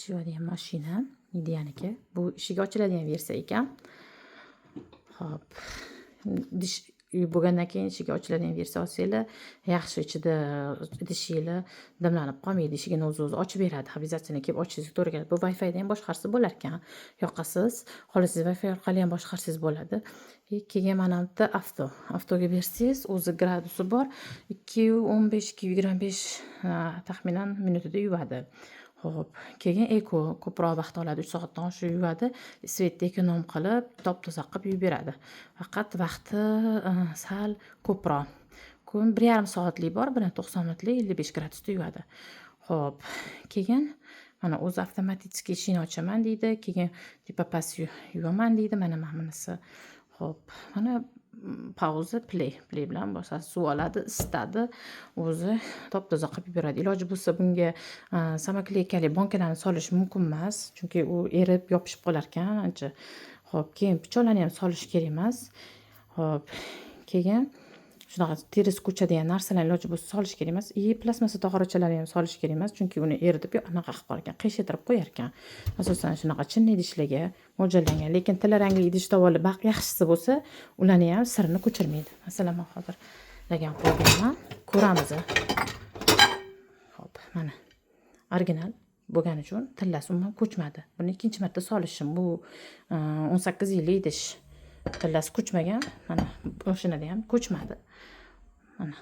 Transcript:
Idish yuvadigan mashina Mideaniki. Bu eshigi ochiladigan versiya ekan. Xo'p, idish yuvib bo'lgandan keyin eshigi ochiladigan versiya olsanglar yaxshi, ichida idishinglar dimlanib qolmaydi, eshigini o'zi o'zi ochib beradi. Обязательно kelib ochishingizga to'g'ri keladi. Bu Wi-Fi'da ham boshqarsa bo'lar ekan. Yoqasiz, xohlasangiz, Wi-Fi orqali ham boshqarsangiz bo'ladi. И keyin mana bu yerda avto. Avtoga bersangiz, o'zi gradusi bor. 2:15, 2:25 taxminan minutida yuvadi. Xo'p, keyin eko ko'proq vaqt oladi, 3 soatdan oshiq yuvadi. Свет ni эконом qilib, top-toza qilib yuvib beradi. Faqat vaqti sal ko'proq. Kun 1,5 soatlik bor, buni 90 minutlik, 55 gradusda yuvadi. Xo'p, keyin mana o'zi avtomatik eshikni ochaman deydi, keyin tepa past yuvaman deydi. Mana bunisi. Xo'p, mana pauza, play. Play bilan bosasiz, suv oladi, isitadi, o'zi top-toza qilib yuboradi. Iloji bo'lsa, bunga самоклейка li bankalarni solish mumkin emas, chunki u erib yopishib qolar ekan ancha. Xo'p, keyin pichoqlarni ham solish kerak emas. Xo'p, keyin shunaqa terisi ko'chadigan narsalarni iloji bo'lsa solish kerak emas. И plastmassa tog'orachalarni ham solish kerak emas, chunki uni eritib anaqa qilib qolar ekan, qiyshaytirib qo'yar ekan. Asosan shunaqa chinni idishlarga mo'ljallangan, lekin tilla rangli idish tovollar yaxshisi bo'lsa, ularni ham sirini ko'chirmaydi. Masalan, man hozir lagan qo'yganman, ko'ramiz. Xo'p, mana original bo'lgani uchun tillasi umuman ko'chmadi. Buni ikkinchi marta solishim. Bu 18 yillik idish. Tillasi ko'chmagan. Mana mashinada ham ko'chmadi. Mana.